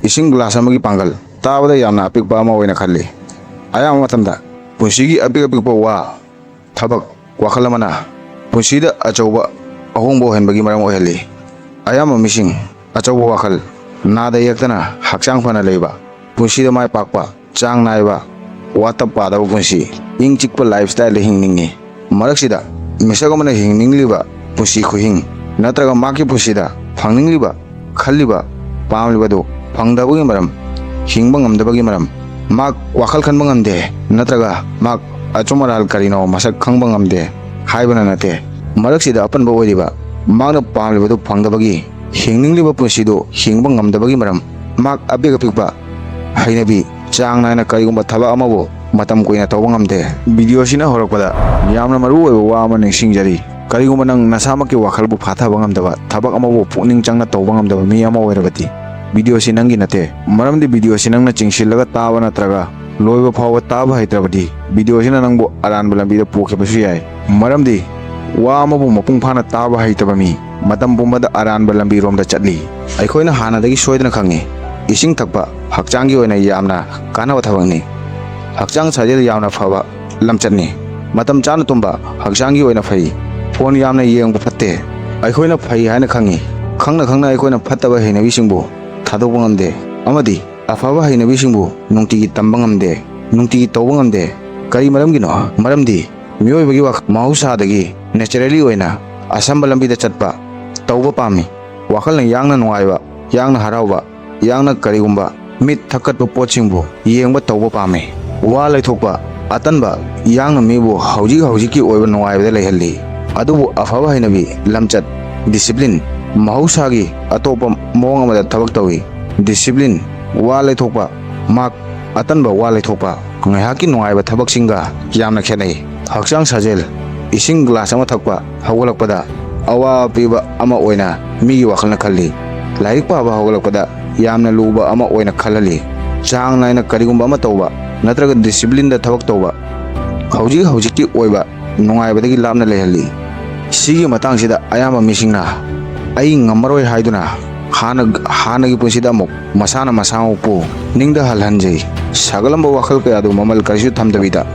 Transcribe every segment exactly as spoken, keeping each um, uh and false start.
ꯏꯁꯤꯡ ꯒ꯭ꯂꯥꯁ ꯑꯃꯒꯤ ꯄꯥꯡꯒꯜ ꯇꯥꯕꯗ ꯌꯥꯝꯅ ꯑꯄꯤꯛꯄ ꯑꯃ ꯑꯣꯏꯅ ꯈꯜꯂꯤ꯫ ꯑꯌꯥꯝꯕ ꯃꯇꯝꯗ ꯄꯨꯟꯁꯤꯒꯤ ꯑꯄꯤꯛ ꯑꯄꯤꯛꯄ ꯋꯥ, ꯊꯕꯛ, ꯋꯥꯈꯜ ꯑꯃꯅ ꯄꯨꯟꯁꯤꯗ ꯑꯆꯧꯕ ꯑꯍꯣꯡꯕ ꯑꯣꯏꯍꯟꯕꯒꯤ ꯃꯔꯝ ꯑꯣꯏꯍꯜꯂꯤ꯫ ꯑꯌꯥꯝꯕ ꯃꯤꯁꯤꯡ ꯑꯆꯧꯕ ꯋꯥꯈꯜ, ꯅꯥꯗ ꯌꯦꯛꯇꯅ ꯍꯛꯆꯥꯡ ꯐꯅ ꯂꯩꯕ, ꯄꯨꯟꯁꯤꯗ ꯃꯥꯏ ꯄꯥꯛꯄ, ꯆꯥꯡ ꯅꯥꯏꯕ, ꯋꯥꯇꯞ ꯄꯥꯗꯕ ꯄꯨꯟꯁꯤ, ꯏꯪ ꯆꯤꯛꯄ ꯂꯥꯏꯐ ꯁ꯭ꯇꯥꯏꯜꯗ ꯍꯤꯡꯅꯤꯡꯉꯤ꯫ ꯃꯔꯛꯁꯤꯗ ꯃꯤꯁꯛ ꯑꯃꯅ ꯍꯤꯡꯅꯤꯡꯂꯤꯕ ꯄꯨꯟꯁꯤ ꯈꯨꯍꯤꯡ ꯅꯠꯇ꯭ꯔꯒ ꯃꯍꯥꯛꯀꯤ ꯄꯨꯟꯁꯤꯗ ꯐꯪꯅꯤꯡꯂꯤꯕ, ꯈꯜꯂꯤꯕ, ꯄꯥꯝꯂꯤꯕꯗꯨ ꯐꯪꯗꯕꯒꯤ ꯃꯔꯝ, ꯍꯤꯡꯕ ꯉꯝꯗꯕꯒꯤ ꯃꯔꯝ, ꯃꯍꯥꯛ ꯋꯥꯈꯜ ꯈꯟꯕ ꯉꯝꯗꯦ ꯅꯠꯇ꯭ꯔꯒ ꯃꯍꯥꯛ ꯑꯆꯨꯝ ꯑꯔꯥꯜ ꯀꯔꯤꯅꯣ ꯃꯁꯛ ꯈꯪꯕ ꯉꯝꯗꯦ ꯍꯥꯏꯕꯅ ꯅꯠꯇꯦ꯫ ꯃꯔꯛꯁꯤꯗ ꯑꯄꯟꯕ ꯑꯣꯏꯔꯤꯕ ꯃꯍꯥꯛꯅ ꯄꯥꯝꯂꯤꯕꯗꯨ ꯐꯪꯗꯕꯒꯤ ꯍꯤꯡꯅꯤꯡꯂꯤꯕ ꯄꯨꯟꯁꯤꯗꯨ ꯍꯤꯡꯕ ꯉꯝꯗꯕꯒꯤ ꯃꯔꯝ, ꯃꯍꯥꯛ ꯑꯄꯤꯛ ꯑꯄꯤꯛꯄ ꯍꯩꯅꯕꯤ, ꯆꯥꯡ ꯅꯥꯏꯅ ꯀꯔꯤꯒꯨꯝꯕ ꯊꯕꯛ ꯑꯃꯕꯨ ꯃꯇꯝ ꯀꯨꯏꯅ ꯇꯧꯕ ꯉꯝꯗꯦ꯫ ꯚꯤꯗꯤꯑꯣꯁꯤꯅ ꯍꯧꯔꯛꯄꯗ ꯌꯥꯝꯅ ꯃꯔꯨ ꯑꯣꯏꯕ ꯋꯥ ꯑꯃ ꯅꯤꯡꯁꯤꯡꯖꯔꯤ꯫ ꯀꯔꯤꯒꯨꯝꯕ ꯅꯪ ꯅꯁꯥꯃꯛꯀꯤ ꯋꯥꯈꯜꯕꯨ ꯐꯥꯊꯕ ꯉꯝꯗꯕ, ꯊꯕꯛ ꯑꯃꯕꯨ ꯄꯨꯛꯅꯤꯡ ꯆꯪꯅ ꯇꯧꯕ ꯉꯝꯗꯕ ꯃꯤ ꯑꯃ ꯑꯣꯏꯔꯕꯗꯤ, ꯚꯤꯗꯤꯑꯣꯁꯤ ꯅꯪꯒꯤ ꯅꯠꯇꯦ꯫ ꯃꯔꯝꯗꯤ ꯚꯤꯗꯤꯑꯣꯁꯤ ꯅꯪꯅ ꯆꯤꯡꯁꯤꯜꯂꯒ ꯇꯥꯕ ꯅꯠꯇ꯭ꯔꯒ ꯂꯣꯏꯕ ꯐꯥꯎꯕ ꯇꯥꯕ ꯍꯩꯇ꯭ꯔꯕꯗꯤ, ꯚꯤꯗꯤꯑꯣꯁꯤꯅ ꯅꯪꯕꯨ ꯑꯔꯥꯟꯕ ꯂꯝꯕꯤꯗ ꯄꯨꯈꯤꯕꯁꯨ ꯌꯥꯏ꯫ ꯃꯔꯝꯗꯤ ꯋꯥ ꯑꯃꯕꯨ ꯃꯄꯨꯡ ꯐꯥꯅ ꯇꯥꯕ ꯍꯩꯇꯕ ꯃꯤ ꯃꯇꯝ ꯄꯨꯝꯕꯗ ꯑꯔꯥꯟꯕ ꯂꯝꯕꯤꯔꯣꯝꯗ ꯆꯠꯂꯤ꯫ ꯑꯩꯈꯣꯏꯅ ꯍꯥꯟꯅꯗꯒꯤ ꯁꯣꯏꯗꯅ ꯈꯪꯉꯤ, ꯏꯁꯤꯡ ꯊꯛꯄ ꯍꯛꯆꯥꯡꯒꯤ ꯑꯣꯏꯅ ꯌꯥꯝꯅ ꯀꯥꯟꯅꯕ ꯊꯕꯛꯅꯤ꯫ ꯍꯛꯆꯥꯡ ꯁꯥꯖꯦꯜ ꯌꯥꯝꯅ ꯐꯕ ꯂꯝꯆꯠꯅꯤ꯫ ꯃꯇꯝ ꯆꯥꯅ ꯇꯨꯝꯕ ꯍꯛꯆꯥꯡꯒꯤ ꯑꯣꯏꯅ ꯐꯩ꯫ ꯐꯣꯟ ꯌꯥꯝꯅ ꯌꯦꯡꯕ ꯐꯠꯇꯦ꯫ ꯑꯩꯈꯣꯏꯅ ꯐꯩ ꯍꯥꯏꯅ ꯈꯪꯉꯤ, ꯈꯪꯅ ꯈꯪꯅ ꯑꯩꯈꯣꯏꯅ ꯐꯠꯇꯕ ꯍꯩꯅꯕꯤꯁꯤꯡꯕꯨ ꯊꯥꯗꯣꯛꯄ ꯉꯝꯗꯦ ꯑꯃꯗꯤ ꯑꯐꯕ ꯍꯩꯅꯕꯤꯁꯤꯡꯕꯨ ꯅꯨꯡꯇꯤꯒꯤ ꯇꯝꯕ ꯉꯝꯗꯦ, ꯅꯨꯡꯇꯤꯒꯤ ꯇꯧꯕ ꯉꯝꯗꯦ꯫ ꯀꯔꯤ ꯃꯔꯝꯒꯤꯅꯣ? ꯃꯔꯝꯗꯤ ꯃꯤꯑꯣꯏꯕꯒꯤ ꯋꯥꯈꯜ ꯃꯍꯧꯁꯥꯗꯒꯤ naturally ꯑꯣꯏꯅ ꯑꯁꯝꯕ ꯂꯝꯕꯤꯗ ꯆꯠꯄ, ꯇꯧꯕ ꯄꯥꯝꯃꯤ꯫ ꯋꯥꯈꯜꯅ ꯌꯥꯡꯅ ꯅꯨꯡꯉꯥꯏꯕ, ꯌꯥꯡꯅ ꯍꯔꯥꯎꯕ, ꯌꯥꯡꯅ ꯀꯔꯤꯒꯨꯝꯕ ꯃꯤꯠ ꯊꯛꯀꯠꯄ ꯄꯣꯠꯁꯤꯡꯕꯨ ꯌꯦꯡꯕ ꯇꯧꯕ ꯄꯥꯝꯃꯤ꯫ ꯋꯥ ꯂꯩꯊꯣꯛꯄ, ꯑꯇꯟꯕ, ꯌꯥꯡꯅ ꯃꯤꯕꯨ ꯍꯧꯖꯤꯛ ꯍꯧꯖꯤꯛꯀꯤ ꯑꯣꯏꯕ ꯅꯨꯡꯉꯥꯏꯕꯗ ꯂꯩꯍꯜꯂꯤ꯫ ꯑꯗꯨꯕꯨ ꯑꯐꯕ ꯍꯩꯅꯕꯤ, ꯂꯝꯆꯠ, discipline, ꯃꯍꯧꯁꯥꯒꯤ ꯑꯇꯣꯞꯄ ꯃꯑꯣꯡ ꯑꯃꯗ ꯊꯕꯛ ꯇꯧꯏ꯫ Discipline, ꯋꯥ ꯂꯩꯊꯣꯛꯄ, ꯃꯥꯛ, ꯑꯇꯟꯕ ꯋꯥ ꯂꯩꯊꯣꯛꯄ, ꯉꯥꯏꯍꯥꯛꯀꯤ ꯅꯨꯡꯉꯥꯏꯕ ꯊꯕꯛꯁꯤꯡꯒ ꯌꯥꯝꯅ ꯈꯦꯠꯅꯩ꯫ ꯍꯛꯆꯥꯡ ꯁꯥꯖꯦꯜ, ꯏꯁꯤꯡ ꯒ꯭ꯂꯥꯁ ꯑꯃ ꯊꯛꯄ, ꯍꯧꯒꯠꯂꯛꯄꯗ ꯑꯋꯥꯕ ꯄꯤꯕ ꯑꯃ ꯑꯣꯏꯅ ꯃꯤꯒꯤ ꯋꯥꯈꯜꯅ ꯈꯜꯂꯤ꯫ ꯂꯥꯏꯔꯤꯛ ꯄꯥꯕ ꯍꯧꯒꯠꯂꯛꯄꯗ ꯌꯥꯝꯅ ꯂꯨꯕ ꯑꯃ ꯑꯣꯏꯅ ꯈꯜꯍꯜꯂꯤ꯫ ꯆꯥꯡ ꯅꯥꯏꯅ ꯀꯔꯤꯒꯨꯝꯕ ꯑꯃ ꯇꯧꯕ ꯅꯠꯇ꯭ꯔꯒ ꯗꯤꯁꯤꯄ꯭ꯂꯤꯟꯗ ꯊꯕꯛ ꯇꯧꯕ ꯍꯧꯖꯤꯛ ꯍꯧꯖꯤꯛꯀꯤ ꯑꯣꯏꯕ ꯅꯨꯡꯉꯥꯏꯕꯗꯒꯤ ꯂꯥꯞꯅ ꯂꯩꯍꯜꯂꯤ꯫ ꯁꯤꯒꯤ ꯃꯇꯥꯡꯁꯤꯗ ꯑꯌꯥꯝꯕ ꯃꯤꯁꯤꯡꯅ "ꯑꯩ ꯉꯝꯃꯔꯣꯏ" ꯍꯥꯏꯗꯨꯅ ꯍꯥꯟꯅ ꯍꯥꯟꯅꯒꯤ ꯄꯨꯟꯁꯤꯗ ꯑꯃꯨꯛ ꯃꯁꯥꯅ ꯃꯁꯥꯃꯛꯄꯨ ꯅꯤꯡꯗ ꯍꯜꯍꯟꯖꯩ꯫ ꯁꯥꯒꯠꯂꯝꯕ ꯋꯥꯈꯜ ꯀꯌꯥꯗꯨ ꯃꯃꯜ ꯀꯔꯤꯁꯨ ꯊꯝꯗꯕꯤꯗ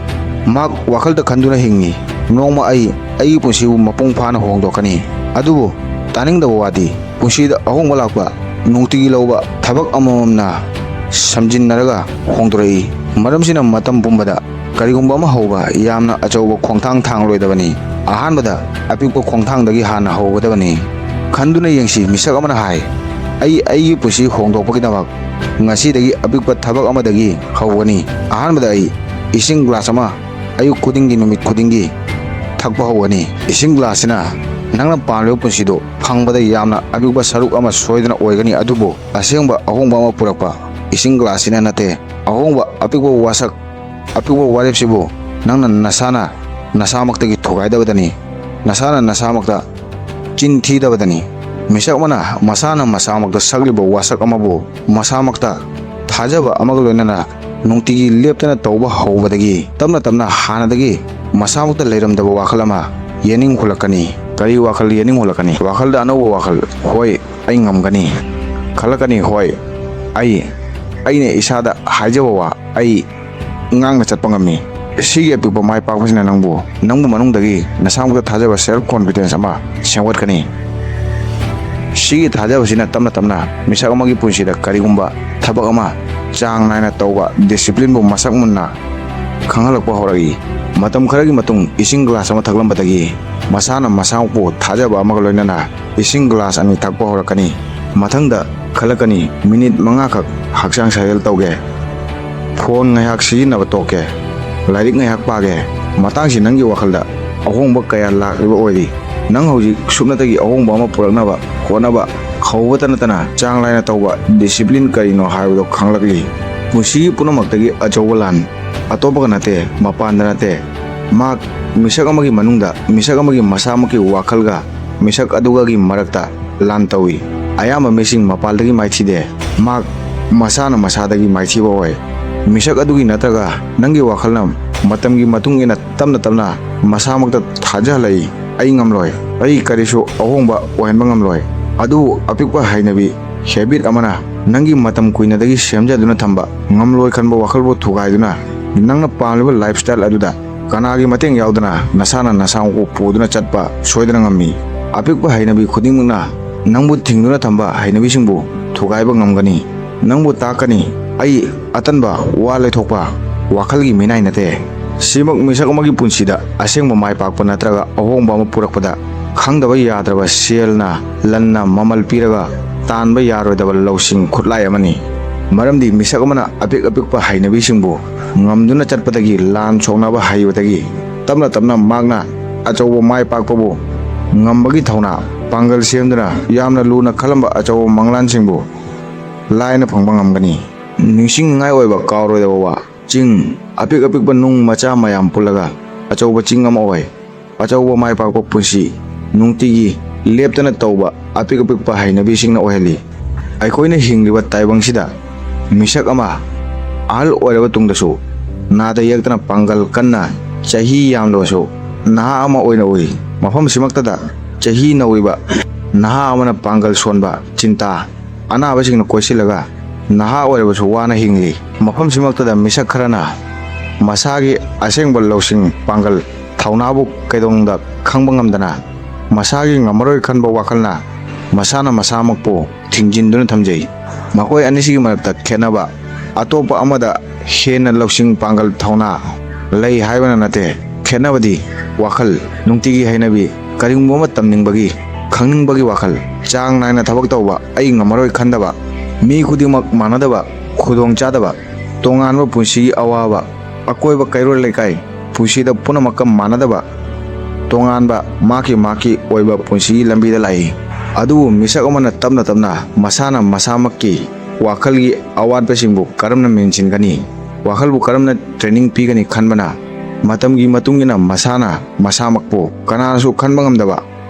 ꯃꯍꯥꯛ ꯋꯥꯈꯜꯗ ꯈꯟꯗꯨꯅ ꯍꯤꯡꯉꯤ꯫ "ꯅꯣꯡꯃ ꯑꯩ ꯑꯩꯒꯤ ꯄꯨꯟꯁꯤꯕꯨ ꯃꯄꯨꯡ ꯐꯥꯅ ꯍꯣꯡꯗꯣꯛꯀꯅꯤ"꯫ ꯑꯗꯨꯕꯨ ꯇꯥꯅꯤꯡꯗꯕ ꯋꯥꯗꯤ ꯄꯨꯟꯁꯤꯗ ꯑꯍꯣꯡꯕ ꯂꯥꯛꯄ ꯅꯨꯡꯇꯤꯒꯤ ꯂꯧꯕ ꯊꯕꯛ ꯑꯃꯃꯝꯅ ꯁꯝꯖꯤꯟꯅꯔꯒ ꯍꯣꯡꯗꯣꯔꯛꯏ꯫ ꯃꯔꯝꯁꯤꯅ ꯃꯇꯝ ꯄꯨꯝꯕꯗ ꯀꯔꯤꯒꯨꯝꯕ ꯑꯃ ꯍꯧꯕ ꯌꯥꯝꯅ ꯑꯆꯧꯕ ꯈꯣꯡꯊꯥꯡ ꯊꯥꯡꯂꯣꯏꯗꯕꯅꯤ꯫ ꯑꯍꯥꯟꯕꯗ ꯑꯄꯤꯛꯄ ꯈꯣꯡꯊꯥꯡꯗꯒꯤ ꯍꯥꯟꯅ ꯍꯧꯒꯗꯕꯅꯤ꯫ ꯈꯟꯗꯨꯅ ꯌꯦꯡꯁꯤ, ꯃꯤꯁꯛ ꯑꯃꯅ ꯍꯥꯏ, "ꯑꯩ ꯑꯩꯒꯤ ꯄꯨꯟꯁꯤ ꯍꯣꯡꯗꯣꯛꯄꯒꯤꯗꯃꯛ ꯉꯁꯤꯗꯒꯤ ꯑꯄꯤꯛꯄ ꯊꯕꯛ ꯑꯃꯗꯒꯤ ꯍꯧꯒꯅꯤ꯫ ꯑꯍꯥꯟꯕꯗ ꯑꯩ ꯏꯁꯤꯡ ꯒ꯭ꯂꯥꯁ ꯑꯃ ꯑꯌꯨꯛ ꯈꯨꯗꯤꯡꯒꯤ, ꯅꯨꯃꯤꯠ ꯈꯨꯗꯤꯡꯒꯤ ꯊꯛꯄ ꯍꯧꯒꯅꯤ"꯫ ꯏꯁꯤꯡ ꯒ꯭ꯂꯥꯁꯁꯤꯅ ꯅꯪꯅ ꯄꯥꯝꯂꯤꯕ ꯄꯨꯟꯁꯤꯗꯨ ꯐꯪꯕꯗ ꯌꯥꯝꯅ ꯑꯄꯤꯛꯄ ꯁꯔꯨꯛ ꯑꯃ ꯁꯣꯏꯗꯅ ꯑꯣꯏꯒꯅꯤ, ꯑꯗꯨꯕꯨ ꯑꯁꯦꯡꯕ ꯑꯍꯣꯡꯕ ꯑꯃ ꯄꯨꯔꯛꯄ ꯏꯁꯤꯡ ꯒ꯭ꯂꯥꯁꯁꯤꯅ ꯅꯠꯇꯦ꯫ ꯑꯍꯣꯡꯕ ꯑꯄꯤꯛꯄ ꯋꯥꯁꯛ, ꯑꯄꯤꯛꯄ ꯋꯥꯔꯦꯞꯁꯤꯕꯨ ꯅꯪꯅ ꯅꯁꯥꯅ ꯅꯁꯥꯃꯛꯇꯒꯤ ꯊꯨꯒꯥꯏꯗꯕꯗꯅꯤ, ꯅꯁꯥꯅ ꯅꯁꯥꯃꯛꯇ ꯆꯤꯟ ꯊꯤꯗꯕꯗꯅꯤ꯫ ꯃꯤꯁꯛ ꯑꯃꯅ ꯃꯁꯥꯅ ꯃꯁꯥꯃꯛꯇ ꯁꯛꯂꯤꯕ ꯋꯥꯁꯛ ꯑꯃꯕꯨ ꯃꯁꯥꯃꯛꯇ ꯊꯥꯖꯕ ꯑꯃꯒ ꯂꯣꯏꯅꯅ ꯅꯨꯡꯇꯤꯒꯤ ꯂꯦꯞꯇꯅ ꯇꯧꯕ ꯍꯧꯕꯗꯒꯤ ꯇꯞꯅ ꯇꯞꯅ ꯍꯥꯟꯅꯗꯒꯤ ꯃꯁꯥꯃꯛꯇ ꯂꯩꯔꯝꯗꯕ ꯋꯥꯈꯜ ꯑꯃ ꯌꯦꯅꯤꯡ ꯍꯨꯜꯂꯛꯀꯅꯤ꯫ ꯀꯔꯤ ꯋꯥꯈꯜ ꯌꯦꯅꯤꯡ ꯍꯨꯜꯂꯛꯀꯅꯤ? ꯋꯥꯈꯜꯗ ꯑꯅꯧꯕ ꯋꯥꯈꯜ, "ꯍꯣꯏ, ꯑꯩ ꯉꯝꯒꯅꯤ" ꯈꯜꯂꯛꯀꯅꯤ꯫ "ꯍꯣꯏ, ꯑꯩ, ꯑꯩꯅ ꯏꯁꯥꯗ ꯍꯥꯏꯖꯕ ꯋꯥ, ꯑꯩ ꯉꯥꯡꯅ ꯆꯠꯄ ꯉꯝꯃꯤ"꯫ ꯁꯤꯒꯤ ꯑꯄꯤꯛꯄ ꯃꯥꯏ ꯄꯥꯛꯄꯁꯤꯅ ꯅꯪꯕꯨ, ꯅꯪꯕꯨ ꯃꯅꯨꯡꯗꯒꯤ ꯅꯁꯥꯃꯛꯇ ꯊꯥꯖꯕ, self confidence ꯑꯃ ꯁꯦꯝꯒꯠꯀꯅꯤ꯫ ꯁꯤꯒꯤ ꯊꯥꯖꯕꯁꯤꯅ ꯇꯞꯅ ꯇꯞꯅ ꯃꯤꯁꯛ ꯑꯃꯒꯤ ꯄꯨꯟꯁꯤꯗ ꯀꯔꯤꯒꯨꯝꯕ ꯊꯕꯛ ꯑꯃ ꯆꯥꯡ ꯅꯥꯏꯅ ꯇꯧꯕ, discipline ꯕꯨ ꯃꯁꯛ ꯃꯨꯟꯅ ꯈꯪꯍꯜꯂꯛꯄ ꯍꯧꯔꯛꯏ꯫ ꯃꯇꯝ ꯈꯔꯒꯤ ꯃꯇꯨꯡ ꯏꯁꯤꯡ ꯒ꯭ꯂꯥꯁ ꯑꯃ ꯊꯛꯂꯝꯕꯗꯒꯤ ꯃꯁꯥꯅ ꯃꯁꯥꯃꯛꯄꯨ ꯊꯥꯖꯕ ꯑꯃꯒ ꯂꯣꯏꯅꯅ ꯏꯁꯤꯡ ꯒ꯭ꯂꯥꯁ ꯑꯅꯤ ꯊꯛꯄ ꯍꯧꯔꯛꯀꯅꯤ꯫ ꯃꯊꯪꯗ ꯈꯜꯂꯛꯀꯅꯤ, "ꯃꯤꯅꯤꯠ ꯃꯉꯥꯈꯛ ꯍꯛꯆꯥꯡ ꯁꯥꯖꯦꯜ ꯇꯧꯒꯦ, ꯐꯣꯟ ꯉꯥꯏꯍꯥꯛ ꯁꯤꯖꯤꯟꯅꯕ ꯇꯣꯛꯀꯦ, ꯂꯥꯏꯔꯤꯛ ꯉꯥꯏꯍꯥꯛ ꯄꯥꯒꯦ"꯫ ꯃꯇꯥꯡꯁꯤ ꯅꯪꯒꯤ ꯋꯥꯈꯜꯗ ꯑꯍꯣꯡꯕ ꯀꯌꯥ ꯂꯥꯛꯂꯤꯕ ꯑꯣꯏꯔꯤ꯫ ꯅꯪ ꯍꯧꯖꯤꯛ ꯁꯨꯞꯅꯇꯒꯤ ꯑꯍꯣꯡꯕ ꯑꯃ ꯄꯨꯔꯛꯅꯕ ꯍꯣꯠꯅꯕ ꯍꯧꯕꯇ ꯅꯠꯇꯅ ꯆꯥꯡ ꯅꯥꯏꯅ ꯇꯧꯕ, discipline ꯀꯔꯤꯅꯣ ꯍꯥꯏꯕꯗꯨ ꯈꯪꯂꯛꯂꯤ꯫ ꯄꯨꯟꯁꯤꯒꯤ ꯄꯨꯝꯅꯃꯛꯇꯒꯤ ꯑꯆꯧꯕ ꯂꯥꯟ ꯑꯇꯣꯞꯄꯒ ꯅꯠꯇꯦ, ꯃꯄꯥꯟꯗ ꯅꯠꯇꯦ꯫ ꯃꯍꯥꯛ ꯃꯤꯁꯛ ꯑꯃꯒꯤ ꯃꯅꯨꯡꯗ, ꯃꯤꯁꯛ ꯑꯃꯒꯤ ꯃꯁꯥꯃꯛꯀꯤ ꯋꯥꯈꯜꯒ ꯃꯤꯁꯛ ꯑꯗꯨꯒꯒꯤ ꯃꯔꯛꯇ ꯂꯥꯟ ꯇꯧꯏ꯫ ꯑꯌꯥꯝꯕ ꯃꯤꯁꯤꯡ ꯃꯄꯥꯟꯗꯒꯤ ꯃꯥꯏꯊꯤꯗꯦ, ꯃꯍꯥꯛ ꯃꯁꯥꯅ ꯃꯁꯥꯗꯒꯤ ꯃꯥꯏꯊꯤꯕ ꯑꯣꯏ꯫ ꯃꯤꯁꯛ ꯑꯗꯨꯒꯤ ꯅꯠꯇ꯭ꯔꯒ ꯅꯪꯒꯤ ꯋꯥꯈꯜꯅ ꯃꯇꯝꯒꯤ ꯃꯇꯨꯡ ꯏꯟꯅ ꯇꯞꯅ ꯇꯞꯅ ꯃꯁꯥꯃꯛꯇ ꯊꯥꯖꯍꯜꯂꯛꯏ, "ꯑꯩ ꯉꯝꯂꯣꯏ, ꯑꯩ ꯀꯔꯤꯁꯨ ꯑꯍꯣꯡꯕ ꯑꯣꯏꯍꯟꯕ ꯉꯝꯂꯣꯏ"꯫ ꯑꯗꯨꯕꯨ ꯑꯄꯤꯛꯄ ꯍꯩꯅꯕꯤ, habit ꯑꯃꯅ ꯅꯪꯒꯤ ꯃꯇꯝ ꯀꯨꯏꯅꯗꯒꯤ ꯁꯦꯝꯖꯗꯨꯅ ꯊꯝꯕ ꯉꯝꯂꯣꯏ ꯈꯟꯕ ꯋꯥꯈꯜꯕꯨ ꯊꯨꯒꯥꯏꯗꯨꯅ, ꯅꯪꯅ ꯄꯥꯝꯂꯤꯕ lifestyle ꯑꯗꯨꯗ ꯀꯅꯥꯒꯤ ꯃꯇꯦꯡ ꯌꯥꯎꯗꯅ ꯅꯁꯥꯅ ꯅꯁꯥꯃꯛꯄꯨ ꯄꯨꯗꯨꯅ ꯆꯠꯄ ꯁꯣꯏꯗꯅ ꯉꯝꯃꯤ꯫ ꯑꯄꯤꯛꯄ ꯍꯩꯅꯕꯤ ꯈꯨꯗꯤꯡꯃꯛꯅ ꯅꯪꯕꯨ ꯊꯤꯡꯗꯨꯅ ꯊꯝꯕ ꯍꯩꯅꯕꯤꯁꯤꯡꯕꯨ ꯊꯨꯒꯥꯏꯕ ꯉꯝꯒꯅꯤ꯫ ꯅꯪꯕꯨ ꯇꯥꯛꯀꯅꯤ, ꯑꯩ ꯑꯇꯟꯕ, ꯋꯥ ꯂꯩꯊꯣꯛꯄ ꯋꯥꯈꯜꯒꯤ ꯃꯤꯅꯥꯏ ꯅꯠꯇꯦ꯫ ꯁꯤꯃꯛ ꯃꯤꯁꯛ ꯑꯃꯒꯤ ꯄꯨꯟꯁꯤꯗ ꯑꯁꯦꯡꯕ ꯃꯥꯏ ꯄꯥꯛꯄ ꯅꯠꯇ꯭ꯔꯒ ꯑꯍꯣꯡꯕ ꯑꯃ ꯄꯨꯔꯛꯄꯗ ꯈꯪꯗꯕ ꯌꯥꯗ꯭ꯔꯕ ꯁꯦꯜꯅ ꯂꯟꯅ ꯃꯃꯜ ꯄꯤꯔꯒ ꯇꯥꯟꯕ ꯌꯥꯔꯣꯏꯗꯕ ꯂꯧꯁꯤꯡ ꯈꯨꯠꯂꯥꯏ ꯑꯃꯅꯤ꯫ ꯃꯔꯝꯗꯤ ꯃꯤꯁꯛ ꯑꯃꯅ ꯑꯄꯤꯛ ꯑꯄꯤꯛꯄ ꯍꯩꯅꯕꯤꯁꯤꯡꯕꯨ ꯉꯝꯗꯨꯅ ꯆꯠꯄꯗꯒꯤ ꯂꯥꯟ ꯁꯣꯛꯅꯕ ꯍꯩꯕꯗꯒꯤ ꯇꯞꯅ ꯇꯞꯅ ꯃꯍꯥꯛꯅ ꯑꯆꯧꯕ ꯃꯥꯏ ꯄꯥꯛꯄꯕꯨ ꯉꯝꯕꯒꯤ ꯊꯧꯅꯥ, ꯄꯥꯡꯒꯜ ꯁꯦꯝꯗꯨꯅ ꯌꯥꯝꯅ ꯂꯨꯅ ꯈꯜꯂꯝꯕ ꯑꯆꯧꯕ ꯃꯪꯂꯥꯟꯁꯤꯡꯕꯨ ꯂꯥꯏꯅ ꯐꯪꯕ ꯉꯝꯒꯅꯤ꯫ ꯅꯤꯡꯁꯤꯡꯅꯤꯡꯉꯥꯏ ꯑꯣꯏꯕ ꯀꯥꯎꯔꯣꯏꯗꯕ ꯋꯥ: ꯆꯤꯡ꯫ ꯑꯄꯤꯛ ꯑꯄꯤꯛꯄ ꯅꯨꯡ ꯃꯆꯥ ꯃꯌꯥꯝ ꯄꯨꯜꯂꯒ ꯑꯆꯧꯕ ꯆꯤꯡ ꯑꯃ ꯑꯣꯏ꯫ ꯑꯆꯧꯕ ꯃꯥꯏ ꯄꯥꯛꯄ ꯄꯨꯟꯁꯤ꯫ ꯅꯨꯡꯇꯤꯒꯤ ꯂꯦꯞꯇꯅ ꯇꯧꯕ ꯑꯄꯤꯛ ꯑꯄꯤꯛꯄ ꯍꯩꯅꯕꯤꯁꯤꯡꯅ ꯑꯣꯏꯍꯜꯂꯤ꯫ ꯑꯩꯈꯣꯏꯅ ꯍꯤꯡꯂꯤꯕ ꯇꯥꯏꯕꯪꯁꯤꯗ ꯃꯤꯁꯛ ꯑꯃ ꯑꯍꯜ ꯑꯣꯏꯔꯕ ꯇꯨꯡꯗꯁꯨ ꯅꯥꯗ ꯌꯦꯛꯇꯅ ꯄꯥꯡꯒꯜ ꯀꯟꯅ, ꯆꯍꯤ ꯌꯥꯝꯂꯕꯁꯨ ꯅꯍꯥ ꯑꯃ ꯑꯣꯏꯅ ꯎꯏ꯫ ꯃꯐꯝꯁꯤꯃꯛꯇꯗ ꯆꯍꯤ ꯅꯧꯔꯤꯕ ꯅꯍꯥ ꯑꯃꯅ ꯄꯥꯡꯒꯜ ꯁꯣꯟꯕ, ꯆꯤꯟꯇꯥ, ꯑꯅꯥꯕꯁꯤꯡꯅ ꯀꯣꯏꯁꯤꯜꯂꯒ ꯅꯍꯥ ꯑꯣꯏꯔꯕꯁꯨ ꯋꯥꯅ ꯍꯤꯡꯂꯤ꯫ ꯃꯐꯝꯁꯤꯃꯛꯇꯗ ꯃꯤꯁꯛ ꯈꯔꯅ ꯃꯁꯥꯒꯤ ꯑꯁꯦꯡꯕ ꯂꯧꯁꯤꯡ, ꯄꯥꯡꯒꯜ, ꯊꯧꯅꯥꯕꯨ ꯀꯩꯗꯧꯅꯨꯡꯗ ꯈꯪꯕ ꯉꯝꯗꯅ ꯃꯁꯥꯒꯤ ꯉꯝꯃꯔꯣꯏ ꯈꯟꯕ ꯋꯥꯈꯜꯅ ꯃꯁꯥꯅ ꯃꯁꯥꯃꯛꯄꯨ ꯊꯤꯡꯖꯤꯟꯗꯨꯅ ꯊꯝꯖꯩ꯫ ꯃꯈꯣꯏ ꯑꯅꯤꯁꯤꯒꯤ ꯃꯔꯛꯇ ꯈꯦꯠꯅꯕ ꯑꯇꯣꯞꯄ ꯑꯃꯗ ꯍꯦꯟꯅ ꯂꯧꯁꯤꯡ, ꯄꯥꯡꯒꯜ, ꯊꯧꯅꯥ ꯂꯩ ꯍꯥꯏꯕꯅ ꯅꯠꯇꯦ꯫ ꯈꯦꯠꯅꯕꯗꯤ ꯋꯥꯈꯜ, ꯅꯨꯡꯇꯤꯒꯤ ꯍꯩꯅꯕꯤ, ꯀꯔꯤꯒꯨꯝꯕ ꯑꯃ ꯇꯝꯅꯤꯡꯕꯒꯤ, ꯈꯪꯅꯤꯡꯕꯒꯤ ꯋꯥꯈꯜ, ꯆꯥꯡ ꯅꯥꯏꯅ ꯊꯕꯛ ꯇꯧꯕ, ꯑꯩ ꯉꯝꯃꯔꯣꯏ ꯈꯟꯗꯕ, ꯃꯤ ꯈꯨꯗꯤꯡꯃꯛ ꯃꯥꯟꯅꯗꯕ, ꯈꯨꯗꯣꯡ ꯆꯥꯗꯕ, ꯇꯣꯉꯥꯟꯕ ꯄꯨꯟꯁꯤꯒꯤ ꯑꯋꯥꯕ, ꯑꯀꯣꯏꯕ ꯀꯩꯔꯣꯜ ꯂꯩꯀꯥꯏ, ꯄꯨꯟꯁꯤꯗ ꯄꯨꯝꯅꯃꯛꯀ ꯃꯥꯟꯅꯗꯕ, ꯇꯣꯉꯥꯟꯕ ꯃꯥꯒꯤ ꯃꯥꯒꯤ ꯑꯣꯏꯕ ꯄꯨꯟꯁꯤꯒꯤ ꯂꯝꯕꯤꯗ ꯂꯥꯛꯏ꯫ ꯑꯗꯨꯕꯨ ꯃꯤꯁꯛ ꯑꯃꯅ ꯇꯞꯅ ꯇꯞꯅ ꯃꯁꯥꯅ ꯃꯁꯥꯃꯛꯀꯤ ꯋꯥꯈꯜꯒꯤ ꯑꯋꯥꯠꯄꯁꯤꯡꯕꯨ ꯀꯔꯝꯅ ꯃꯦꯟꯁꯤꯟꯒꯅꯤ, ꯋꯥꯈꯜꯕꯨ ꯀꯔꯝꯅ training ꯄꯤꯒꯅꯤ ꯈꯟꯕꯅ ꯃꯇꯝꯒꯤ ꯃꯇꯨꯡ ꯏꯟꯅ ꯃꯁꯥꯅ ꯃꯁꯥꯃꯛꯄꯨ ꯀꯅꯥꯅꯁꯨ ꯈꯟꯕ ꯉꯝꯗꯕ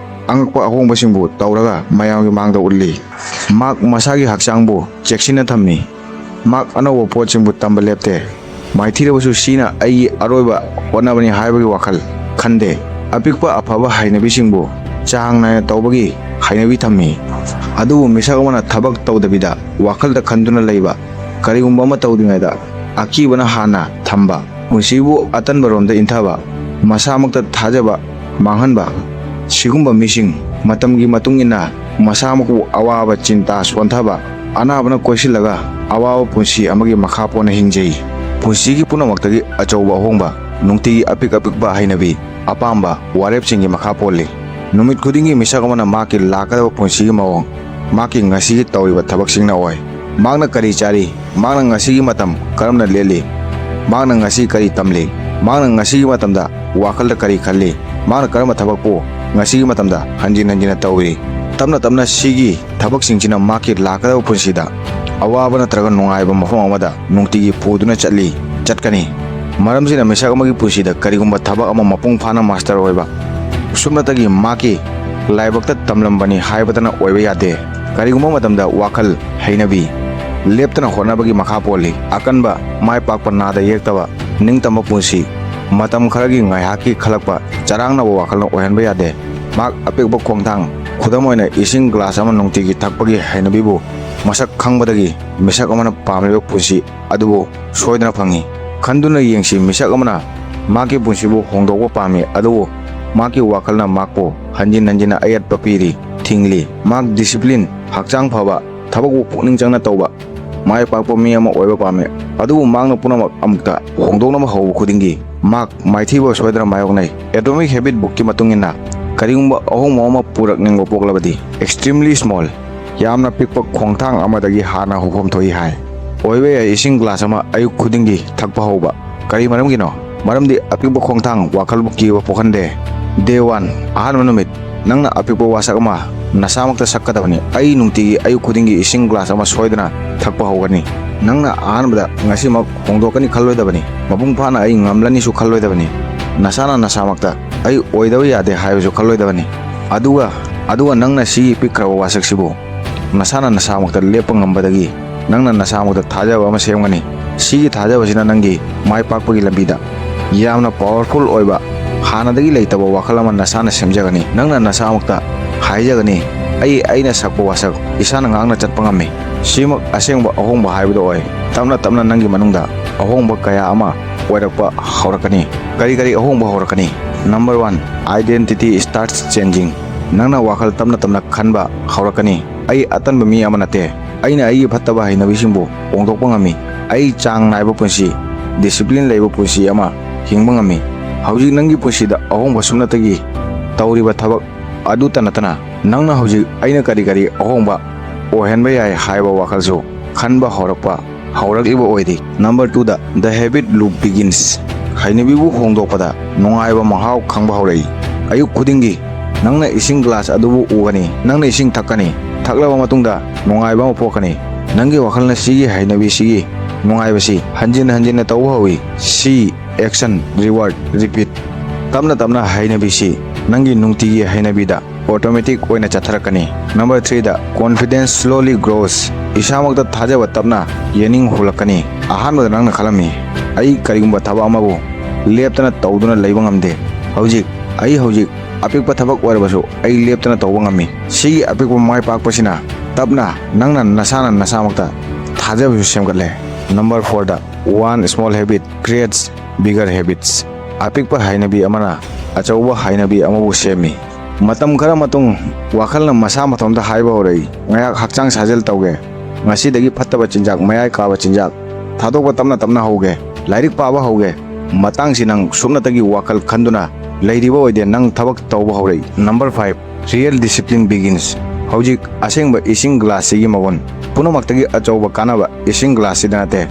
ꯑꯉꯛꯄ ꯑꯍꯣꯡꯕꯁꯤꯡꯕꯨ ꯇꯧꯔꯒ ꯃꯌꯥꯝꯒꯤ ꯃꯥꯡꯗ ꯎꯠꯂꯤ꯫ ꯃꯍꯥꯛ ꯃꯁꯥꯒꯤ ꯍꯛꯆꯥꯡꯕꯨ ꯆꯦꯛꯁꯤꯟꯅ ꯊꯝꯃꯤ꯫ ꯃꯍꯥꯛ ꯑꯅꯧꯕ ꯄꯣꯠꯁꯤꯡꯕꯨ ꯇꯝꯕ ꯂꯦꯞꯇꯦ꯫ ꯃꯥꯏꯊꯤꯔꯕꯁꯨ ꯁꯤꯅ ꯑꯩꯒꯤ ꯑꯔꯣꯏꯕ ꯍꯣꯠꯅꯕꯅꯤ ꯍꯥꯏꯕꯒꯤ ꯋꯥꯈꯜ ꯈꯟꯗꯦ꯫ ꯑꯄꯤꯛꯄ ꯑꯐꯕ ꯍꯩꯅꯕꯤꯁꯤꯡꯕꯨ ꯆꯥꯡ ꯅꯥꯏꯅ ꯇꯧꯕꯒꯤ ꯍꯩꯅꯕꯤ ꯊꯝꯃꯤ꯫ ꯑꯗꯨꯕꯨ ꯃꯤꯁꯛ ꯑꯃꯅ ꯊꯕꯛ ꯇꯧꯗꯕꯤꯗ ꯋꯥꯈꯜꯗ ꯈꯟꯗꯨꯅ ꯂꯩꯕ, ꯀꯔꯤꯒꯨꯝꯕ ꯑꯃ ꯇꯧꯗ꯭ꯔꯤꯉꯩꯗ ꯑꯀꯤꯕꯅ ꯍꯥꯟꯅ ꯊꯝꯕ, ꯄꯨꯟꯁꯤꯕꯨ ꯑꯇꯟꯕꯔꯣꯝꯗ ꯏꯟꯊꯕ, ꯃꯁꯥꯃꯛꯇ ꯊꯥꯖꯕ ꯃꯥꯡꯍꯟꯕ, ꯁꯤꯒꯨꯝꯕ ꯃꯤꯁꯤꯡ ꯃꯇꯝꯒꯤ ꯃꯇꯨꯡ ꯏꯟꯅ ꯃꯁꯥꯃꯛꯄꯨ ꯑꯋꯥꯕ ꯆꯤꯟꯇꯥ ꯁꯣꯟꯊꯕ, ꯑꯅꯥꯕꯅ ꯀꯣꯏꯁꯤꯜꯂꯒ ꯑꯋꯥꯕ ꯄꯨꯟꯁꯤ ꯑꯃꯒꯤ ꯃꯈꯥ ꯄꯣꯟꯅ ꯍꯤꯡꯖꯩ꯫ ꯄꯨꯟꯁꯤꯒꯤ ꯄꯨꯝꯅꯃꯛꯇꯒꯤ ꯑꯆꯧꯕ ꯑꯍꯣꯡꯕ ꯅꯨꯡꯇꯤꯒꯤ ꯑꯄꯤꯛ ꯑꯄꯤꯛꯄ ꯍꯩꯅꯕꯤ, ꯑꯄꯥꯝꯕ, ꯋꯥꯔꯦꯞꯁꯤꯡꯒꯤ ꯃꯈꯥ ꯄꯣꯜꯂꯤ꯫ ꯅꯨꯃꯤꯠ ꯈꯨꯗꯤꯡꯒꯤ ꯃꯤꯁꯛ ꯑꯃꯅ ꯃꯍꯥꯛꯀꯤ ꯂꯥꯛꯀꯗꯕ ꯄꯨꯟꯁꯤꯒꯤ ꯃꯑꯣꯡ, ꯃꯍꯥꯛꯀꯤ ꯉꯁꯤꯒꯤ ꯇꯧꯔꯤꯕ ꯊꯕꯛꯁꯤꯡꯅ ꯑꯣꯏ꯫ ꯃꯍꯥꯛꯅ ꯀꯔꯤ ꯆꯥꯔꯤ? ꯃꯍꯥꯛꯅ ꯉꯁꯤꯒꯤ ꯃꯇꯝ ꯀꯔꯝꯅ ꯂꯦꯜꯂꯤ? ꯃꯍꯥꯛꯅ ꯉꯁꯤ ꯀꯔꯤ ꯇꯝꯂꯤ? ꯃꯍꯥꯛꯅ ꯉꯁꯤꯒꯤ ꯃꯇꯝꯗ ꯋꯥꯈꯜꯗ ꯀꯔꯤ ꯈꯜꯂꯤ? ꯃꯍꯥꯛꯅ ꯀꯔꯝꯕ ꯊꯕꯛꯄꯨ ꯉꯁꯤꯒꯤ ꯃꯇꯝꯗ ꯍꯟꯖꯤꯟ ꯍꯟꯖꯤꯟꯅ ꯇꯧꯔꯤ? ꯇꯞꯅ ꯇꯞꯅ ꯁꯤꯒꯤ ꯊꯕꯛꯁꯤꯡꯁꯤꯅ ꯃꯍꯥꯛꯀꯤ ꯂꯥꯛꯀꯗꯕ ꯄꯨꯟꯁꯤꯗ ꯑꯋꯥꯕ ꯅꯠꯇ꯭ꯔꯒ ꯅꯨꯡꯉꯥꯏꯕ ꯃꯐꯝ ꯑꯃꯗ ꯅꯨꯡꯇꯤꯒꯤ ꯄꯨꯗꯨꯅ ꯆꯠꯂꯤ, ꯆꯠꯀꯅꯤ꯫ ꯃꯔꯝꯁꯤꯅ ꯃꯤꯁꯛ ꯑꯃꯒꯤ ꯄꯨꯟꯁꯤꯗ ꯀꯔꯤꯒꯨꯝꯕ ꯊꯕꯛ ꯑꯃ ꯃꯄꯨꯡ ꯐꯥꯅ ꯃꯥꯁꯇꯔ ꯑꯣꯏꯕ, ꯁꯨꯞꯅꯇꯒꯤ ꯃꯍꯥꯛꯀꯤ ꯂꯥꯏꯕꯛꯇ ꯇꯝꯂꯝꯕꯅꯤ ꯍꯥꯏꯕꯇꯅ ꯑꯣꯏꯕ ꯌꯥꯗꯦ꯫ ꯀꯔꯤꯒꯨꯝꯕ ꯃꯇꯝꯗ ꯋꯥꯈꯜ, ꯍꯩꯅꯕꯤ, ꯂꯦꯞꯇꯅ ꯍꯣꯠꯅꯕꯒꯤ ꯃꯈꯥ ꯄꯣꯜꯂꯤ꯫ ꯑꯀꯟꯕ, ꯃꯥꯏ ꯄꯥꯛꯄ, ꯅꯥꯗ ꯌꯦꯛꯇꯕ, ꯅꯤꯡꯇꯝꯕ ꯄꯨꯟꯁꯤ, ꯃꯇꯝ ꯈꯔꯒꯤ ꯉꯥꯏꯍꯥꯛꯀꯤ ꯈꯜꯂꯛꯄ ꯆꯔꯥꯡꯅꯕ ꯋꯥꯈꯜꯅ ꯑꯣꯏꯍꯟꯕ ꯌꯥꯗꯦ꯫ ꯃꯍꯥꯛ ꯑꯄꯤꯛꯄ ꯈꯣꯡꯊꯥꯡ, ꯈꯨꯗꯝ ꯑꯣꯏꯅ ꯏꯁꯤꯡ ꯒ꯭ꯂꯥꯁ ꯑꯃ ꯅꯨꯡꯇꯤꯒꯤ ꯊꯛꯄꯒꯤ ꯍꯩꯅꯕꯤꯕꯨ ꯃꯁꯛ ꯈꯪꯕꯗꯒꯤ ꯃꯤꯁꯛ ꯑꯃꯅ ꯄꯥꯝꯂꯤꯕ ꯄꯨꯟꯁꯤ ꯑꯗꯨꯕꯨ ꯁꯣꯏꯗꯅ ꯐꯪꯏ꯫ ꯈꯟꯗꯨꯅ ꯌꯦꯡꯁꯤ, ꯃꯤꯁꯛ ꯑꯃꯅ ꯃꯍꯥꯛꯀꯤ ꯄꯨꯟꯁꯤꯕꯨ ꯍꯣꯡꯗꯣꯛꯄ ꯄꯥꯝꯃꯤ, ꯑꯗꯨꯕꯨ ꯃꯍꯥꯛꯀꯤ ꯋꯥꯈꯜꯅ ꯃꯍꯥꯛꯄꯨ ꯍꯟꯖꯤꯟ ꯍꯟꯖꯤꯟꯅ ꯑꯌꯦꯠꯄ ꯄꯤꯔꯤ, ꯊꯤꯡꯂꯤ꯫ ꯃꯍꯥꯛ ꯗꯤꯁꯤꯄ꯭ꯂꯤꯟ, ꯍꯛꯆꯥꯡ ꯐꯕ, ꯊꯕꯛꯄꯨ ꯄꯨꯛꯅꯤꯡ ꯆꯪꯅ ꯇꯧꯕ, ꯃꯥꯏ ꯄꯥꯛꯄ ꯃꯤ ꯑꯃ ꯑꯣꯏꯕ ꯄꯥꯝꯃꯤ, ꯑꯗꯨꯕꯨ ꯃꯍꯥꯛꯅ ꯄꯨꯝꯅꯃꯛ ꯑꯃꯨꯛꯇ ꯍꯣꯡꯗꯣꯛꯅꯕ ꯍꯧꯕ ꯈꯨꯗꯤꯡꯒꯤ ꯃꯍꯥꯛ ꯃꯥꯏꯊꯤꯕ ꯁꯣꯏꯗꯅ ꯃꯥꯌꯣꯛꯅꯩ꯫ ꯑꯦꯇꯣꯃꯤꯛ ꯍꯦꯕꯤꯠ ꯕꯨꯛꯀꯤ ꯃꯇꯨꯡ ꯏꯟꯅ, ꯀꯔꯤꯒꯨꯝꯕ ꯑꯍꯣꯡꯕ ꯑꯃ ꯄꯨꯔꯛꯅꯤꯡꯕ ꯄꯣꯛꯂꯕꯗꯤ, extremely small, ꯌꯥꯝꯅ ꯄꯤꯛꯄ ꯈꯣꯡꯊꯥꯡ ꯑꯃꯗꯒꯤ ꯍꯥꯟꯅ ꯍꯧꯐꯝ ꯊꯣꯛꯏ ꯍꯥꯏ꯫ ꯑꯣꯏꯕ ꯌꯥꯏ, ꯏꯁꯤꯡ ꯒ꯭ꯂꯥꯁ ꯑꯃ ꯑꯌꯨꯛ ꯈꯨꯗꯤꯡꯒꯤ ꯊꯛꯄ ꯍꯧꯕ꯫ ꯀꯔꯤ ꯃꯔꯝꯒꯤꯅꯣ? ꯃꯔꯝꯗꯤ ꯑꯄꯤꯛꯄ ꯈꯣꯡꯊꯥꯡ ꯋꯥꯈꯜꯕꯨ ꯀꯤꯕ ꯄꯣꯛꯍꯟꯗꯦ꯫ Day one, ꯑꯍꯥꯟꯕ ꯅꯨꯃꯤꯠ, ꯅꯪꯅ ꯑꯄꯤꯛꯄ ꯋꯥꯁꯛ ꯑꯃ ꯅꯁꯥꯃꯛꯇ ꯁꯛꯀꯗꯕꯅꯤ꯫ "ꯑꯩ ꯅꯨꯡꯇꯤꯒꯤ ꯑꯌꯨꯛ ꯈꯨꯗꯤꯡꯒꯤ ꯏꯁꯤꯡ ꯒ꯭ꯂꯥꯁ ꯑꯃ ꯁꯣꯏꯗꯅ ꯊꯛꯄ ꯍꯧꯒꯅꯤ"꯫ ꯅꯪꯅ ꯑꯍꯥꯟꯕꯗ "ꯉꯁꯤꯃꯛ ꯍꯣꯡꯗꯣꯛꯀꯅꯤ" ꯈꯜꯂꯣꯏꯗꯕꯅꯤ꯫ "ꯃꯄꯨꯡ ꯐꯥꯅ ꯑꯩ ꯉꯝꯂꯅꯤꯁꯨ" ꯈꯜꯂꯣꯏꯗꯕꯅꯤ꯫ ꯅꯁꯥꯅ ꯅꯁꯥꯃꯛꯇ "ꯑꯩ ꯑꯣꯏꯗꯕ ꯌꯥꯗꯦ" ꯍꯥꯏꯕꯁꯨ ꯈꯜꯂꯣꯏꯗꯕꯅꯤ꯫ ꯑꯗꯨꯒ, ꯑꯗꯨꯒ ꯅꯪꯅ ꯁꯤꯒꯤ ꯄꯤꯛꯈ꯭ꯔꯕ ꯋꯥꯁꯛꯁꯤꯕꯨ ꯅꯁꯥꯅ ꯅꯁꯥꯃꯛꯇ ꯂꯦꯞꯄ ꯉꯝꯕꯗꯒꯤ ꯅꯪꯅ ꯅꯁꯥꯃꯛꯇ ꯊꯥꯖꯕ ꯑꯃ ꯁꯦꯝꯒꯅꯤ꯫ ꯁꯤꯒꯤ ꯊꯥꯖꯕꯁꯤꯅ ꯅꯪꯒꯤ ꯃꯥꯏ ꯄꯥꯛꯄꯒꯤ ꯂꯝꯕꯤꯗ ꯌꯥꯝꯅ ꯄꯥꯋꯔꯐꯨꯜ ꯑꯣꯏꯕ, ꯍꯥꯟꯅꯗꯒꯤ ꯂꯩꯇꯕ ꯋꯥꯈꯜ ꯑꯃ ꯅꯁꯥꯅ ꯁꯦꯝꯖꯒꯅꯤ꯫ ꯅꯪꯅ ꯅꯁꯥꯃꯛꯇ ꯍꯥꯏꯖꯒꯅꯤ, ꯑꯩ ꯑꯩꯅ ꯁꯛꯄ ꯋꯥꯁꯛ ꯏꯁꯥꯅ ꯉꯥꯛꯅ ꯆꯠꯄ ꯉꯝꯃꯤ꯫ ꯁꯤꯃꯛ ꯑꯁꯦꯡꯕ ꯑꯍꯣꯡꯕ ꯍꯥꯏꯕꯗꯨ ꯑꯣꯏ꯫ ꯇꯞꯅ ꯇꯞꯅ ꯅꯪꯒꯤ ꯃꯅꯨꯡꯗ ꯑꯍꯣꯡꯕ ꯀꯌꯥ ꯑꯃ ꯑꯣꯏꯔꯛꯄ ꯍꯧꯔꯛꯀꯅꯤ꯫ ꯀꯔꯤ ꯀꯔꯤ ꯑꯍꯣꯡꯕ ꯍꯧꯔꯛꯀꯅꯤ? Number one, identity starts changing. ꯅꯪꯅ ꯋꯥꯈꯜ ꯇꯞꯅ ꯇꯞꯅ ꯈꯟꯕ ꯍꯧꯔꯛꯀꯅꯤ꯫ "ꯑꯩ ꯑꯇꯟꯕ ꯃꯤ ꯑꯃ ꯅꯠꯇꯦ꯫ ꯑꯩꯅ ꯑꯩꯒꯤ ꯐꯠꯇꯕ ꯍꯩꯅꯕꯤꯁꯤꯡꯕꯨ ꯍꯣꯡꯗꯣꯛꯄ ꯉꯝꯃꯤ꯫ ꯑꯩ ꯆꯥꯡ ꯅꯥꯏꯕ ꯄꯨꯟꯁꯤ, ꯗꯤꯁꯤꯄ꯭ꯂꯤꯟ ꯂꯩꯕ ꯄꯨꯟꯁꯤ ꯑꯃ ꯍꯤꯡꯕ ꯉꯝꯃꯤ꯫" ꯍꯧꯖꯤꯛ ꯅꯪꯒꯤ ꯄꯨꯟꯁꯤꯗ ꯑꯍꯣꯡꯕ ꯁꯨꯞꯅꯇꯒꯤ ꯇꯧꯔꯤꯕ ꯊꯕꯛ ꯑꯗꯨꯇ ꯅꯠꯇꯅ, ꯅꯪꯅ ꯍꯧꯖꯤꯛ "ꯑꯩꯅ ꯀꯔꯤ ꯀꯔꯤ ꯑꯍꯣꯡꯕ ꯑꯣꯏꯍꯟꯕ ꯌꯥꯏ?" ꯍꯥꯏꯕ ꯋꯥꯈꯜꯁꯨ ꯈꯟꯕ ꯍꯧꯔꯛꯄ ꯍꯧꯔꯛꯂꯤꯕ ꯑꯣꯏꯔꯤ꯫ Number two the, "The habit loop begins." ꯍꯩꯅꯕꯤꯕꯨ ꯍꯣꯡꯗꯣꯛꯄꯗ ꯅꯨꯡꯉꯥꯏꯕ ꯃꯍꯥꯎ ꯈꯪꯕ ꯍꯧꯔꯛꯏ꯫ ꯑꯌꯨꯛ ꯈꯨꯗꯤꯡꯒꯤ ꯅꯪꯅ ꯏꯁꯤꯡ ꯒ꯭ꯂꯥꯁ ꯑꯗꯨꯕꯨ ꯎꯒꯅꯤ꯫ ꯅꯪꯅ ꯏꯁꯤꯡ ꯊꯛꯀꯅꯤ꯫ ꯊꯛꯂꯕ ꯃꯇꯨꯡꯗ ꯅꯨꯡꯉꯥꯏꯕ ꯑꯃ ꯄꯣꯛꯀꯅꯤ꯫ ꯅꯪꯒꯤ ꯋꯥꯈꯜꯅ ꯁꯤꯒꯤ ꯍꯩꯅꯕꯤꯁꯤꯒꯤ ꯅꯨꯡꯉꯥꯏꯕꯁꯤ ꯍꯟꯖꯤꯟ ꯍꯟꯖꯤꯟꯅ ꯇꯧꯕ ꯍꯧꯏ꯫ ꯁꯤ action, reward, repeat꯫ ꯇꯞꯅ ꯇꯞꯅ ꯍꯩꯅꯕꯤꯁꯤ ꯅꯪꯒꯤ ꯅꯨꯡꯇꯤꯒꯤ ꯍꯩꯅꯕꯤꯗ ꯑꯣꯇꯣꯃꯦꯇꯤꯛ ꯑꯣꯏꯅ ꯆꯠꯊꯔꯛꯀꯅꯤ꯫ Number three ꯗ, "Confidence slowly grows." ꯏꯁꯥꯃꯛꯇ ꯊꯥꯖꯕ ꯇꯞꯅ ꯌꯦꯅꯤꯡ ꯍꯨꯜꯂꯛꯀꯅꯤ꯫ ꯑꯍꯥꯟꯕꯗ ꯅꯪꯅ ꯈꯜꯂꯝꯃꯤ, "ꯑꯩ ꯀꯔꯤꯒꯨꯝꯕ ꯊꯕꯛ ꯑꯃꯕꯨ ꯂꯦꯞꯇꯅ ꯇꯧꯗꯨꯅ ꯂꯩꯕ ꯉꯝꯗꯦ꯫" ꯍꯧꯖꯤꯛ, "ꯑꯩ ꯍꯧꯖꯤꯛ ꯑꯄꯤꯛꯄ ꯊꯕꯛ ꯑꯣꯏꯔꯕꯁꯨ ꯑꯩ ꯂꯦꯞꯇꯅ ꯇꯧꯕ ꯉꯝꯃꯤ꯫" ꯁꯤꯒꯤ ꯑꯄꯤꯛꯄ ꯃꯥꯏ ꯄꯥꯛꯄꯁꯤꯅ ꯇꯞꯅ ꯅꯪꯅ ꯅꯁꯥꯅ ꯅꯁꯥꯃꯛꯇ ꯊꯥꯖꯕꯁꯨ ꯁꯦꯝꯒꯠꯂꯦ꯫ Number four ꯗ, "One small habit creates bigger habits." ꯑꯄꯤꯛꯄ ꯍꯩꯅꯕꯤ ꯑꯃꯅ ꯑꯆꯧꯕ ꯍꯩꯅꯕꯤ ꯑꯃꯕꯨ ꯁꯦꯝꯃꯤ꯫ ꯃꯇꯝ ꯈꯔ ꯃꯇꯨꯡ, ꯋꯥꯈꯜꯅ ꯃꯁꯥ ꯃꯇꯣꯝꯇ ꯍꯥꯏꯕ ꯍꯧꯔꯛꯏ, "ꯉꯥꯏꯍꯥꯛ ꯍꯛꯆꯥꯡ ꯁꯥꯖꯦꯜ ꯇꯧꯒꯦ꯫ ꯉꯁꯤꯗꯒꯤ ꯐꯠꯇꯕ ꯆꯤꯟꯖꯥꯛ, ꯃꯌꯥꯏ ꯀꯥꯕ ꯆꯤꯟꯖꯥꯛ ꯊꯥꯗꯣꯛꯄ ꯇꯞꯅ ꯇꯞꯅ ꯍꯧꯒꯦ꯫ ꯂꯥꯏꯔꯤꯛ ꯄꯥꯕ ꯍꯧꯒꯦ꯫" ꯃꯇꯥꯡꯁꯤ ꯅꯪ ꯁꯨꯞꯅꯇꯒꯤ ꯋꯥꯈꯜ ꯈꯟꯗꯨꯅ ꯂꯩꯔꯤꯕ ꯑꯣꯏꯗꯦ, ꯅꯪ ꯊꯕꯛ ꯇꯧꯕ ꯍꯧꯔꯛꯏ꯫ Number five, "Real discipline begins." ꯍꯧꯖꯤꯛ ꯑꯁꯦꯡꯕ ꯏꯁꯤꯡ ꯒ꯭ꯂꯥꯁꯁꯤꯒꯤ ꯃꯒꯨꯟ꯫ ꯄꯨꯝꯅꯃꯛꯇꯒꯤ ꯑꯆꯧꯕ ꯀꯥꯟꯅꯕ ꯏꯁꯤꯡ ꯒ꯭ꯂꯥꯁꯁꯤꯗ ꯅꯠꯇꯦ꯫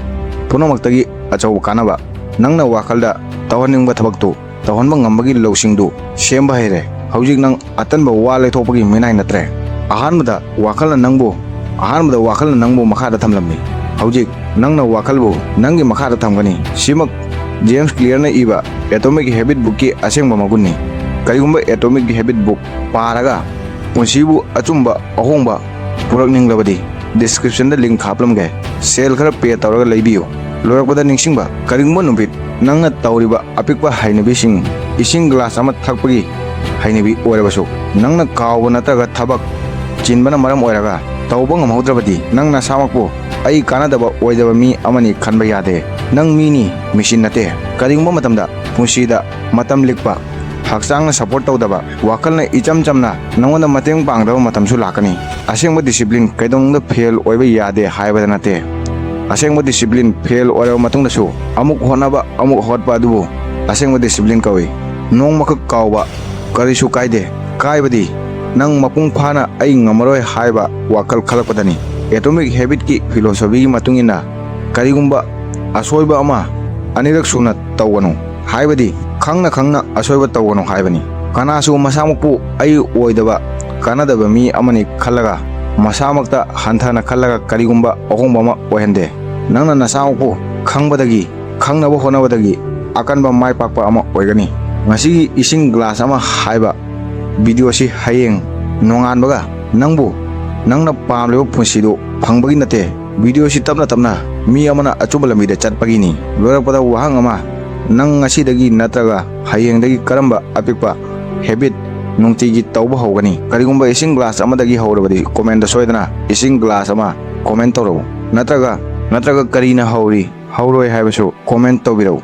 ꯄꯨꯝꯅꯃꯛꯇꯒꯤ ꯑꯆꯧꯕ ꯀꯥꯟꯅꯕ, ꯅꯪꯅ ꯋꯥꯈꯜꯗ ꯇꯧꯍꯟꯅꯤꯡꯕ ꯊꯕꯛꯇꯨ ꯇꯧꯍꯟꯕ ꯉꯝꯕꯒꯤ ꯂꯧꯁꯤꯡꯗꯨ ꯁꯦꯝꯕ ꯍꯩꯔꯦ꯫ ꯍꯧꯖꯤꯛ ꯅꯪ ꯑꯇꯟꯕ ꯋꯥ ꯂꯩꯊꯣꯛꯄꯒꯤ ꯃꯤꯅꯥꯏ ꯅꯠꯇ꯭ꯔꯦ꯫ ꯑꯍꯥꯟꯕꯗ ꯋꯥꯈꯜꯅ ꯅꯪꯕꯨ, ꯑꯍꯥꯟꯕꯗ ꯋꯥꯈꯜꯅ ꯅꯪꯕꯨ ꯃꯈꯥꯗ ꯊꯝꯂꯝꯃꯤ꯫ ꯍꯧꯖꯤꯛ ꯅꯪꯅ ꯋꯥꯈꯜꯕꯨ ꯅꯪꯒꯤ ꯃꯈꯥꯗ ꯊꯝꯒꯅꯤ꯫ ꯁꯤꯃꯛ ꯖꯦꯝꯁ ꯀ꯭ꯂꯤꯌꯔꯅ ꯏꯕ ꯑꯦꯇꯣꯃꯤꯛ ꯍꯦꯕꯤꯠ ꯕꯨꯛꯀꯤ ꯑꯁꯦꯡꯕ ꯃꯒꯨꯟꯅꯤ꯫ ꯀꯔꯤꯒꯨꯝꯕ ꯑꯦꯇꯣꯃꯤꯛ ꯍꯦꯕꯤꯠ ꯕꯨꯛ ꯄꯥꯔꯒ ꯄꯨꯟꯁꯤꯕꯨ ꯑꯆꯨꯝꯕ ꯑꯍꯣꯡꯕ ꯄꯨꯔꯛꯅꯤꯡꯂꯕꯗꯤ, ꯗꯤꯁꯀ꯭ꯔꯤꯞꯁꯟꯗ ꯂꯤꯡ ꯍꯥꯞꯂꯝꯒꯦ꯫ ꯁꯦꯜ ꯈꯔ ꯄꯦ ꯇꯧꯔꯒ ꯂꯩꯕꯤꯌꯨ꯫ ꯂꯣꯏꯔꯛꯄꯗ ꯅꯤꯡꯁꯤꯡꯕ, ꯀꯔꯤꯒꯨꯝꯕ ꯅꯨꯃꯤꯠ ꯅꯪꯅ ꯇꯧꯔꯤꯕ ꯑꯄꯤꯛꯄ ꯍꯩꯅꯕꯤꯁꯤꯡ, ꯏꯁꯤꯡ ꯒ꯭ꯂꯥꯁ ꯑꯃ ꯊꯛꯄꯒꯤ ꯍꯩꯅꯕꯤ ꯑꯣꯏꯔꯕꯁꯨ, ꯅꯪꯅ ꯀꯥꯎꯕ ꯅꯠꯇ꯭ꯔꯒ ꯊꯕꯛ ꯆꯤꯟꯕꯅ ꯃꯔꯝ ꯑꯣꯏꯔꯒ ꯇꯧꯕ ꯉꯝꯍꯧꯗ꯭ꯔꯕꯗꯤ, ꯅꯪ ꯅꯁꯥꯃꯛꯄꯨ ꯑꯩ ꯀꯥꯟꯅꯗꯕ ꯑꯣꯏꯗꯕ ꯃꯤ ꯑꯃꯅꯤ ꯈꯟꯕ ꯌꯥꯗꯦ꯫ ꯅꯪ ꯃꯤꯅꯤ, ꯃꯦꯆꯤꯟ ꯅꯠꯇꯦ꯫ ꯀꯔꯤꯒꯨꯝꯕ ꯃꯇꯝꯗ ꯄꯨꯟꯁꯤꯗ ꯃꯇꯝ ꯂꯤꯛꯄ, ꯍꯛꯆꯥꯡꯅ ꯁꯄꯣꯔꯠ ꯇꯧꯗꯕ, ꯋꯥꯈꯜꯅ ꯏꯆꯝ ꯆꯝꯅ ꯅꯉꯣꯟꯗ ꯃꯇꯦꯡ ꯄꯥꯡꯗꯕ ꯃꯇꯝꯁꯨ ꯂꯥꯛꯀꯅꯤ꯫ ꯑꯁꯦꯡꯕ ꯗꯤꯁꯤꯄ꯭ꯂꯤꯟ ꯀꯩꯗꯧꯅꯨꯡꯗ ꯐꯦꯜ ꯑꯣꯏꯕ ꯌꯥꯗꯦ ꯍꯥꯏꯕꯗ ꯅꯠꯇꯦ꯫ ꯑꯁꯦꯡꯕ ꯗꯤꯁꯤꯄ꯭ꯂꯤꯟ ꯐꯦꯜ ꯑꯣꯏꯔꯕ ꯃꯇꯨꯡꯗꯁꯨ ꯑꯃꯨꯛ ꯍꯣꯠꯅꯕ, ꯑꯃꯨꯛ ꯍꯧꯒꯠꯄ ꯑꯗꯨꯕꯨ ꯑꯁꯦꯡꯕ ꯗꯤꯁꯤꯄ꯭ꯂꯤꯟ ꯀꯧꯏ꯫ ꯅꯣꯡꯃꯈꯛ ꯀꯥꯎꯕ ꯀꯔꯤꯁꯨ ꯀꯥꯏꯗꯦ꯫ ꯀꯥꯏꯕꯗꯤ ꯅꯪ ꯃꯄꯨꯡ ꯐꯥꯅ "ꯑꯩ ꯉꯝꯃꯔꯣꯏ" ꯍꯥꯏꯕ ꯋꯥꯈꯜ ꯈꯜꯂꯛꯄꯗꯅꯤ꯫ ꯑꯦꯇꯣꯃꯤꯛ ꯍꯦꯕꯤꯠꯀꯤ ꯐꯤꯂꯣꯁꯣꯐꯤꯒꯤ ꯃꯇꯨꯡ ꯏꯟꯅ, ꯀꯔꯤꯒꯨꯝꯕ ꯑꯁꯣꯏꯕ ꯑꯃ ꯑꯅꯤꯔꯛ ꯁꯨꯅ ꯇꯧꯒꯅꯨ꯫ ꯍꯥꯏꯕꯗꯤ ꯈꯪꯅ ꯈꯪꯅ ꯑꯁꯣꯏꯕ ꯇꯧꯒꯅꯨ ꯍꯥꯏꯕꯅꯤ꯫ ꯀꯅꯥꯁꯨ ꯃꯁꯥꯃꯛꯄꯨ "ꯑꯩ ꯑꯣꯏꯗꯕ, ꯀꯥꯟꯅꯗꯕ ꯃꯤ ꯑꯃꯅꯤ" ꯈꯜꯂꯒ, ꯃꯁꯥꯃꯛꯇ ꯍꯟꯊꯅ ꯈꯜꯂꯒ ꯀꯔꯤꯒꯨꯝꯕ ꯑꯍꯣꯡꯕ ꯑꯃ ꯑꯣꯏꯍꯟꯗꯦ꯫ ꯅꯪꯅ ꯅꯁꯥꯃꯛꯄꯨ ꯈꯪꯕꯗꯒꯤ, ꯈꯪꯅꯕ ꯍꯣꯠꯅꯕꯗꯒꯤ ꯑꯀꯟꯕ ꯃꯥꯏ ꯄꯥꯛꯄ ꯑꯃ ꯑꯣꯏꯒꯅꯤ꯫ ꯉꯁꯤꯒꯤ ꯏꯁꯤꯡ ꯒ꯭ꯂꯥꯁ ꯑꯃ ꯍꯥꯏꯕ ꯚꯤꯗꯤꯑꯣꯁꯤ ꯍꯌꯦꯡ ꯅꯣꯡꯉꯥꯟꯕꯒ ꯅꯪꯕꯨ, ꯅꯪꯅ ꯄꯥꯝꯂꯤꯕ ꯄꯨꯟꯁꯤꯗꯨ ꯐꯪꯕꯒꯤ ꯅꯠꯇꯦ꯫ ꯚꯤꯗꯤꯑꯣꯁꯤ ꯇꯞꯅ ꯇꯞꯅ ꯃꯤ ꯑꯃꯅ ꯑꯆꯨꯝꯕ ꯂꯝꯕꯤꯗ ꯆꯠꯄꯒꯤꯅꯤ꯫ ꯂꯣꯏꯔꯛꯄꯗ ꯋꯥꯍꯪ ꯑꯃ, ꯅꯪ ꯉꯁꯤꯗꯒꯤ ꯅꯠꯇ꯭ꯔꯒ ꯍꯌꯦꯡꯗꯒꯤ ꯀꯔꯝꯕ ꯑꯄꯤꯛꯄ ꯍꯦꯕꯤꯠ ꯅꯨꯡꯇꯤꯒꯤ ꯇꯧꯕ ꯍꯧꯒꯅꯤ? ꯀꯔꯤꯒꯨꯝꯕ ꯏꯁꯤꯡ ꯒ꯭ꯂꯥꯁ ꯑꯃꯗꯒꯤ ꯍꯧꯔꯕꯗꯤ, ꯀꯣꯃꯦꯟꯗ ꯁꯣꯏꯗꯅ "ꯏꯁꯤꯡ ꯒ꯭ꯂꯥꯁ ꯑꯃ" ꯀꯣꯃꯦꯟ ꯇꯧꯔꯛꯎ꯫ ꯅꯠꯇ꯭ꯔꯒ, ꯅꯠꯇ꯭ꯔꯒ ꯀꯔꯤꯅ ꯍꯧꯔꯤ, ꯍꯧꯔꯣꯏ ꯍꯥꯏꯕꯁꯨ ꯀꯣꯃꯦꯟ ꯇꯧꯕꯤꯔꯛꯎ꯫